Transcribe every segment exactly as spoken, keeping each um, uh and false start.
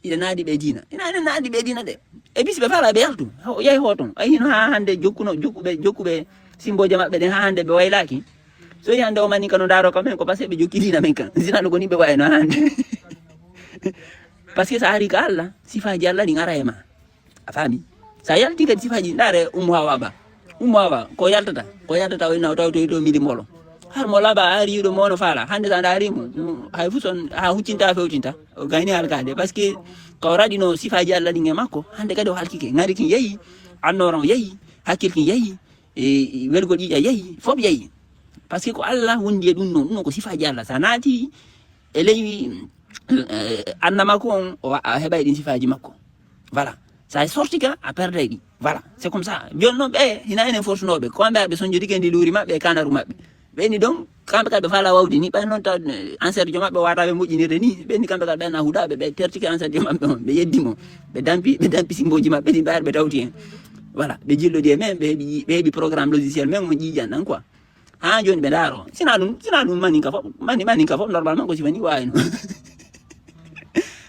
Ina naadi ɓe diina, ina ina naadi ɓe diina de. E bisi ɓe fala ɓe yaltu. O yahi hoton. Ay hino ha hande jokkuno jokkuɓe jokkuɓe simboje maɓɓe ɗen ha hande ɓe waylaki. So yi hande o mani kano daro kamen ko parce que ɓe jokki diina men kan. Sina no ko ni ɓe wayno hande. Parce que sa ari ka Allah, sifaji Allah ɗin ara e ma. A faami? Sa yalti kadi sifaji, ndaare Ummu Hawa ba. Ummu Hawa, ko yaltata, ko yaltata o inna o tawtoyto midi molo. Har mo laba ari yiɗo mo no fala. Hande sa ndaari mo, mm, hay fu son ha huccinta fewtinta. O gayni halkade. Parce que ka o raɗino sifaji Allah ɗin e makko, hande kadi o halkike. Ngari kin yeyi, annoran yeyi, hakkil kin yeyi, e, e welgol ƴiƴa yeyi, fof yeyi. Parce que ko Allah wondi e ɗum non, ɗum non ko sifaji Allah. Sa naati e ley, eh, annama ko on, o wa-, a heɓay ɗin sifaji makko. Voilà. Sa sorti ka, a perday ɗi. Voilà. C'est comme ça. Joni noon ɓe, hina enen fortunoɓe. Ko ɓe arɓe sonjodike ndi luuri maɓɓe e kanaru maɓɓe. Ɓe ni donc, kamɓe kadi ɓe fala wawde ni, ɓay noon taw, eh, ancêtre jo maɓɓe wata ɓe moƴƴinirde ni. Ɓe ni kamɓe kadi ɓe na huɗaɓe, ɓe tertike ancêtre jo maɓɓe on, ɓe yeddi mo. Ɓe dampi, ɓe dampi simboji maɓɓe ɗi ɓe ari ɓe tawti hen. Voilà. Ɓe jillodi e men, ɓe heɓi, ɓe heɓi programme logiciel men, mo ƴiƴan nan quoi. Ha joni ɓe ndaaro. Sina ɗum, sina ɗum maninka fof, mani, maninka fof, normalement ko sifani wayno.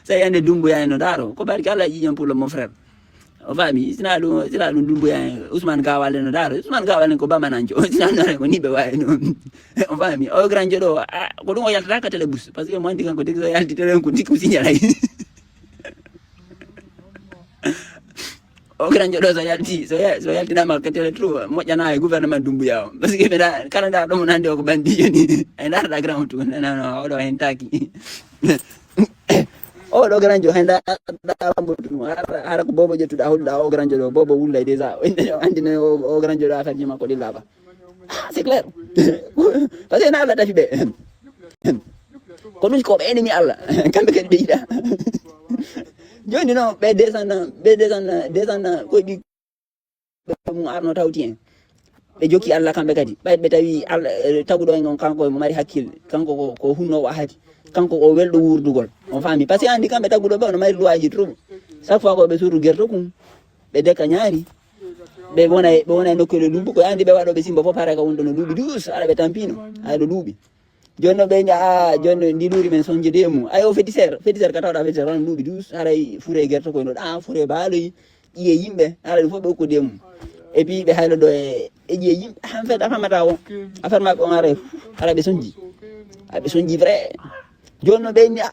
Sa yande Dumbuya en no ndaaro. Ko barki Allah ƴiƴan pour le mon frère. O faami, sina ɗum, sina ɗum Dumbuya en, Ousmane Gawal en no ndaaro. Ousmane Gawal en ko bamananjo. Sina ɗum ko ni ɓe wayno. O faami, o grand joɗo, a, ko ɗum o yaltata ka télé bus. Parce que mo andi kanko tigi so yalti télé ko tigi ko signal ay. O grand joɗo so yalti, so ya-, so yaltinama ka télé trop, moƴƴana e gouvernement Dumbuya o. Parce que ɓe da-, kala nda ɗo mo nande o ko bandi joni. Ay ndarɗa grand tout, non, non, oɗo hen taki. Oɗo grand joɗo, hay ndarɗa lambo tout. Hara, hara ko bobo ƴettuɗa, holluɗa o grand joɗo, bobo wullay déjà. O inde o andine o, o grand joɗo affaire ji makko ɗi laaɓa. Ah, c'est clair. Parce que na Allah tafi ɓe. Ko ɗum ko ɓe ennemi Allah. Kamɓe kadi ɓe yiɗa. Joni non, ɓe descendant, ɓe descendant, descendant ko ɗi ɓe mum arno tawti en. Ɓe jokki Allah kamɓe kadi. Ɓay ɓe tawi Allah, eh, taguɗo en on, kanko mo mari hakkille, kanko ko, ko hunnowo ahadi, kanko ko welɗo wurdugol. On faami? Parce que andi kamɓe taguɗo ɓe, ono mari luwaaji trop. Chaque fois ko ɓe suru gerto kum, ɓe deka ñaari, ɓe wona e, ɓe wona e nokkuure lumbu, ko andi ɓe waɗo ɓe simbo fof, hara ka wonɗo no duuɓi douze, ara ɓe tampino, ay ɗo duuɓi. Joni no ɓe ni, a, joni ndi luuri men sonje de mum. Ay o féticheur, féticheur ka tawɗa féticheur, on duuɓi douze, haray fure gerto koy no ɗa, fure baaloyi, ƴiye yimɓe, haray ɗum fof ɓe okkude mum. Et puis ɓe haylo ɗo e, e ƴiye yimɓe, en fait, a famata o. Affaire maɓɓe on haray, haray ɓe sonji. Ay ɓe sonji vrai. Joni no ɓe ni, a,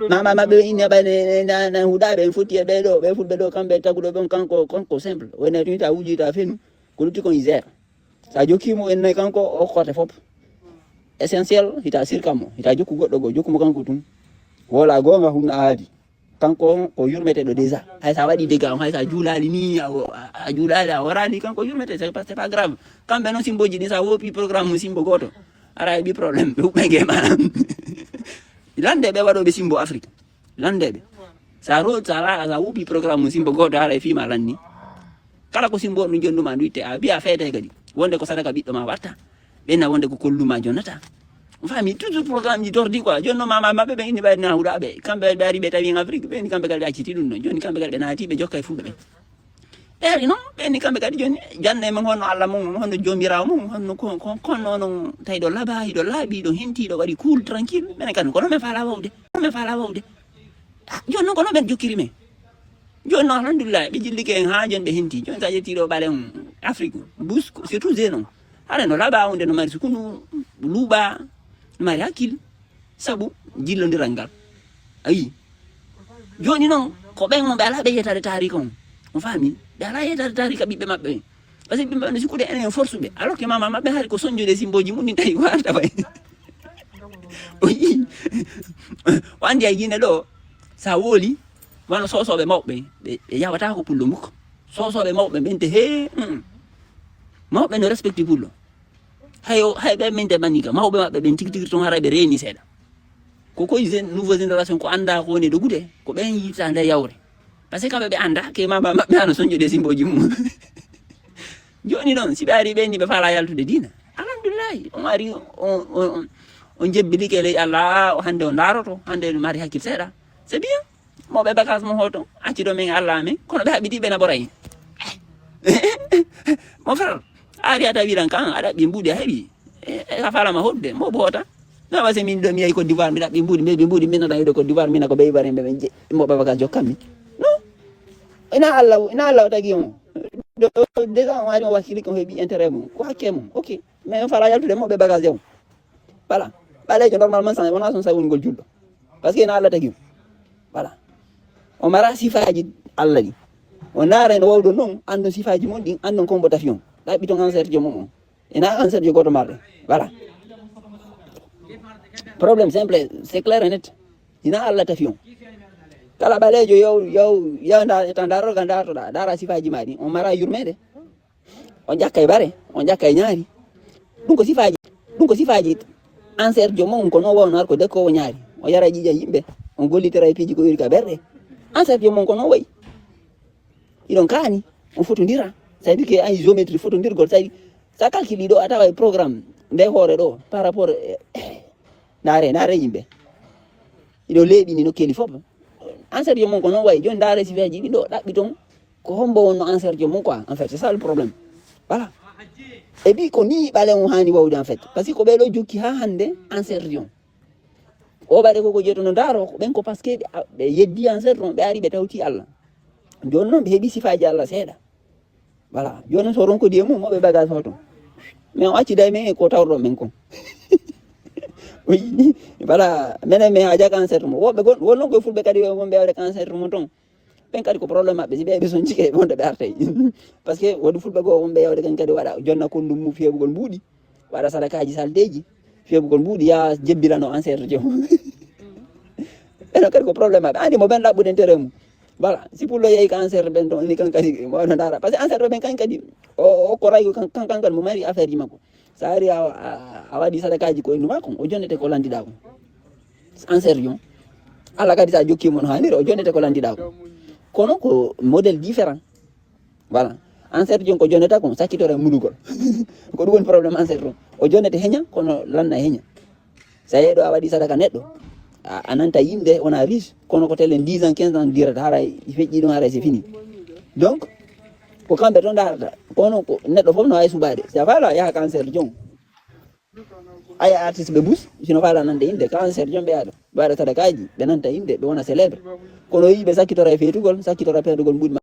mama maɓɓe ɓe inni ɓay ne, ne, na, na huɗaɓe, en fotti e ɓe ɗo, ɓe fulɓe ɗo, kamɓe taguɗo ɓe on, kanko, kanko simple. Wona tun ta wuji ta fenu, ko lutti kon i gère. Sa jokki mo en nay kanko, o hokkate fof. Essentiel, hita sirka mo, hita jokku goɗɗo goo, jokku mo kanko tun. Wola goonga hun aadi. Kanko on ko yurmeteɗo déjà. Hay sa waɗi dégâts, hay sa juulali ni, a, a, a juulali, a worani, kanko yurmete, c'est pas, c'est pas grave. Kamɓe noon simboji ɗin, sa woopi programme mum simbo gooto, ara heɓi problème, ɓe huɓɓay ge ma. Lande ɓe waɗoɓe simbo Afrique. Landeɓe. Sa ro-, sa la-, sa woopi programme mum simbo gooto, ara e fima lanni. Kala ko simbo ɗum jonnuma ɗum itte, a wiya feete kadi. Wonde ko sadaka ɓiɗɗo ma watta. Ɓenna wonde ko kolluma jonnata. On faami, toujours programme ji tordi quoi. Joni noon mama maɓɓe ɓe inni ɓayde na huɗaɓe. Kamɓe ɓe ari ɓe tawi en Afrique, ɓe inni kamɓe kadi ɓe acciti ɗum ɗon. Joni kamɓe kadi ɓe naati ɓe jokka e fulɓe ɓe. Ɓe ari noon, ɓe inni kamɓe kadi joni jande men honno Allah mum, honno jomirawo mum, honno ko, ko, kono noon tawi ɗo laaɓa, hiɗo laaɓi, hiɗo henti, hiɗo waɗi cool, tranquille. Minen kadi kono men faala wawde. Kono men faala wawde. Ah, joni noon kono men jokkiri men. Joni noon alhamdulillah, ɓe jillike en ha joni ɓe henti. Joni sa ƴetti ɗo ɓaale on Afrique, bus, surtout jeune on. Hara no laaɓa wonde no mari sukunu, luuɓa, no mari hakkil. Sabu jillondiral ngal. A yii? Joni noon, ko ɓen on ɓe alaa ɓe yettade taarika on. On faami? Ɓe alaa yettade taarika ɓiɓɓe maɓɓe ɓen. Parce que ɓiɓɓe maɓɓe no sikkude enen en force ɓe. Alors que mama maɓɓe hari ko soñjude simboji mum ɗin tawi ko arta fay. O yii. O andi ay Guinée ɗo, sa wooli, wano sosoɓe mawɓe, ɓe, ɓe yawata ko pullo mukko. Sosoɓe mawɓe ɓen te he, mm. Mawɓe no respecti pullo. Hay o, hay ɓe min de manika, mawɓe maɓɓe ɓen tigi tigi ton haray ɓe reeni seeɗa. Ko koye gen-, nouveau génération ko annda ko woni dogude, ko ɓen yiita nde yawre. Parce que kamɓe ɓe annda, ke mama maɓɓe ana soñjude simboji mum. Joni noon, si ɓe ari ɓen ni ɓe faala yaltude diina. Alhamdulillahi, on ari, on, on, on, on jebbilike ley Allah, o hannde o ndaaroto, hannde no mari hakkil seeɗa. C'est bien. Mo ɓe bagage mo hoto, acci ɗo min Allah amin, kono ɓe haɓɓiti ɓe na ɓoray. Mon frère, a ari a tawi ɗan kan, aɗa ɓi mbuɗi a heɓi. E, e, a falama hoɗde, mo ɓoota. Na wasi min ɗo mi yahi Côte d'Ivoire, mi ɗaɓɓi mbuuɗi, mbeɓe mbuuɗi min nata yiɗo Côte d'Ivoire, min ko ɓe ivoirien ɓe ɓe je-, mo ɓe bagage jokkanmi. Non. Ina Allah, ina Allah o tagi on. Ɗo, déjà on ari on wakkili ko heɓi intérêt mum. Ko hakke mum. Ok. Mais on fala yaltude mo ɓe bagage on. Voilà. Ɓaleejo normalement sa, wona son sa woni ngol julɗo. Parce que ina Allah tagi on. Voilà. O mara sifaaji Allah ɗi. O naara ene wawɗo non, anndon sifaaji mon ɗin, anndon combo tafi on. Ɗaɓɓi ton ancêtre joom on. Ina ancêtre joom goto marɗe. Voilà. Problème simple, c'est clair et net. Ina Allah tafi on. Kala ɓaleejo yaw, yaw, yaw nda, ta ndaroga ndartoɗa, ndara sifaaji ma ɗi. On mara yurmeede. On ƴakka e bare, on ƴakka e ñaari. Ɗum ko sifaaji, ɗum ko sifaaji ancêtre joom on ko non wawno har ko dekkowo ñaari. O yara ƴiiƴam yimɓe, on gollitira e piiji ko yori ka ɓerɗe. Ancêtre joom on ko non wayi. Iɗon kaani, on fotondira. Sabi ke an géométrie fotondirgol, sabi sa calcule ɗo a tawa e programme nde hoore ɗo par rapport e, ndaare, ndaare yimɓe. Iɗo leeɓini nokkeeli fof. Ancêtre joom on ko non wayi. Jooni ndaare sifaaji ɗi ɗo ɗaɓɓi ton. Ko hombo wonno ancêtre joom on quoi. En fait, c'est ça le problème. Voilà. Et puis ko ni ɓale on hani wawde en fait. Parce que ko ɓe ɗo jokki ha hande ancêtre joom. O ɓaɗe koko jeetono ndaaro ko ɓen ko parce que ɓe, a, ɓe yeddi ancêtre on, ɓe ari ɓe tawti Allah. Jooni noon ɓe heɓi sifaaji Allah seeɗa. Voilà. Jooni so ronkodi e mum, moɓe bagage hoto. Mais on acci day men ko tawɗo men kon. Oui. Voilà. Menen men a jaga ancêtre mo. Woɓɓe gon, won non koye fulɓe kadi wonɓe yawde ka ancêtre mo ton. Ɓen kadi ko problème maɓɓe. Si ɓe, ɓe son jike, wonde ɓe artay. Parce que woodi fulɓe goo wonɓe yawde kan kadi waɗa jonna kondum mum fewugol mbuuɗi. Waɗa sadakaaji salteeji, fewugol mbuuɗi, ya jebbirano ancêtre joom. Ɓen kadi ko problème maɓɓe. Andi mo ɓen ɗaɓɓude tere mum. Voilà, si pullo yehi ka ancêtre ɓen ton, ni kan kadi, mo waɗa ndaara. Parce que ancêtre ɓen kan kadi, o, o ko rayu kan, kan, kan kadi mo mari affaire ji makko. Sa ari a, a, a waɗi sadakaaji ko innu makko, o jonnete ko landiɗa ko. Ancêtre joom. Allah kadi sa jokki mo no haniri, o jonnete ko landiɗa ko. Kono ko modèle différent. Voilà. Ancêtre joom ko jonneta kon, sakkitora e mulugol. Ko ɗum woni problème ancêtre on. O jonnete heña, kono lanna heña. Sa yeeɗo a waɗi sadaka neɗɗo, a, a nanta yimɓe, wona riche, kono ko telen dix ans, quinze ans dirata, haray feƴƴi ɗum, haray c'est fini. Donc, ko kamɓe to ndarata. Kono ko neɗɗo fof no wawi suɓade. Si a faala, yaha ka ancêtre joom. Ay artiste ɓe bus, sino faala nande inde, ka ancêtre joom ɓe yaɗo. Ɓe waɗa sadakaaji, ɓe nanta inde, ɓe wona célèbre. Kono o yii ɓe sakkitora e fetugol, sakkitora peedugol mbuuɗi